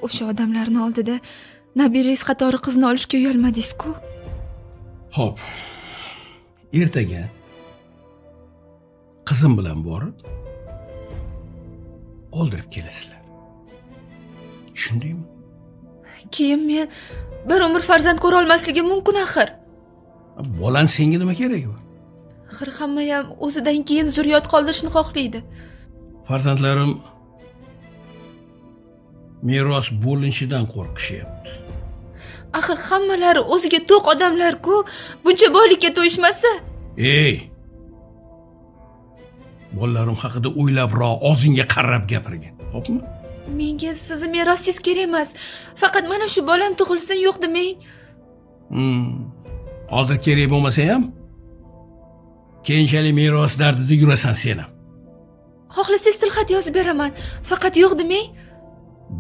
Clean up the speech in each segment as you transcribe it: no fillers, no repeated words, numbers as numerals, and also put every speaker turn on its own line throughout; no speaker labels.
O'sha odamlarni oldida nabirangiz qatori qizni olishga uyalmadingiz-ku.
Xo'p. Ertaga qizim bilan borib oldirib kelasizlar. Tushundingmi?
Keyin men bir umr farzand ko'ra olmasligim mumkin axir.
Bolani senga nima keragi bor?
Axir hammayam o'zidan keyin zurriyot qoldirishni xohlaydi.
Farzandlarim meros bo'linishidan qo'rqishyapti.
Axir hammalari o'ziga to'q odamlar-ku, buncha boylikka to'yishmasa.
Ey! Bolalarim haqida o'ylabroq, og'zingga qarab gapirgin. Xo'pmi?
Menga sizni merosingiz kerak emas. Faqat mana shu bolam tug'ilsin, yo'q demang.
Hozir kerak bo'lmasa ham keyinchalik meros dardida yurasan sen ham.
Xohlasangiz tilxat yozib beraman. Faqat yo'q demang.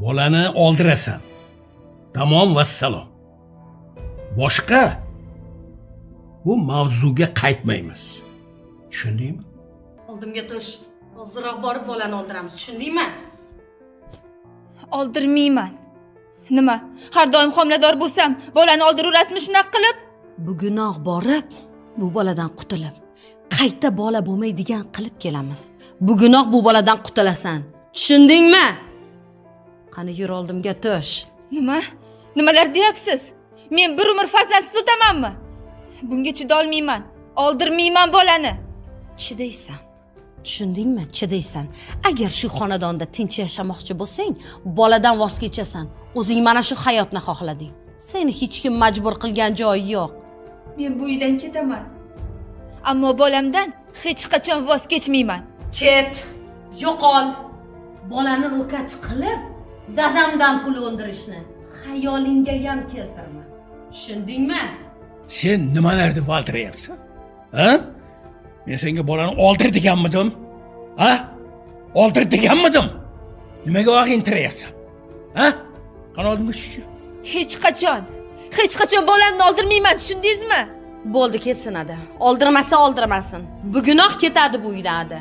Bolani oldirasan. Tamom, vassalom. Boshqa bu mavzuga qaytmaymiz. Tushundingmi?
Oldimga tush. Hoziroq borib bolani oldiramiz, tushundingmi?
Oldirmayman. Nima? Har doim homilador bo'lsam, bolani oldiraverasanmi shunaqa qilib?
Bugunoq borib, bu boladan qutulib, qayta bola bo'lmaydigan qilib kelamiz. Bugunoq bu boladan qutulasan. Tushundingmi? Qani yur, oldimga tush.
Nima? Nimalar deyapsiz? Men bir umr farzandsiz o'tamanmi? Bunga chidolmayman. Oldirmayman bolani.
Chidaysan. Tushundingmi? Chidaysan. Agar shu xonadonda tinch yashamoqchi bo'lsang, boladan voz kechasan. O'zing mana shu hayotni xohlading. Seni hech kim majbur qilgan joyi yo'q.
Men bu uydan ketaman. Ammo bolamdan hech qachon voz kechmayman.
Ket, yo'qol. Bolani ro'kach qilib, dadamdan pul undirishni xayolingga ham keltirma. Tushundingmi?
Sen nimalar deb valdirayapsan? Ha? Men senga bolani oldir deganmidim? Ha? Oldir deganmidim? Nimaga og'intirayapsan? Ha? Qani oldimga tushchi.
Hech qachon, hech qachon bolamni oldirmayman, tushundingizmi?
Bo'ldi, ketsin ada. Oldirmasa oldirmasin. Bugunoq ketadi bu uydan ada.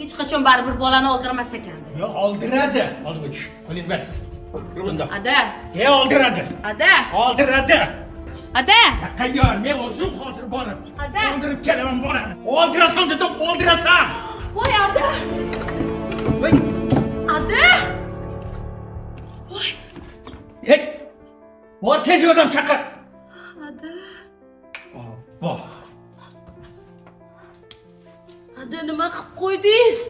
Hech qachon baribir bolani oldirmas ekan.
Yo, oldiradi. Oldimga tush. Qo'lingni ber. Yur bunda.
Ada,
E, oldiradi.
ada,
Oldiradi.
ada.
Qayyor, men o'zim hozir borib
Ada.
oldirib kelaman bolani. Oldirasan dedim, oldirasan.
Voy ada.
Voy.
Ada.
Ey! Bor, tez yordam chaqir.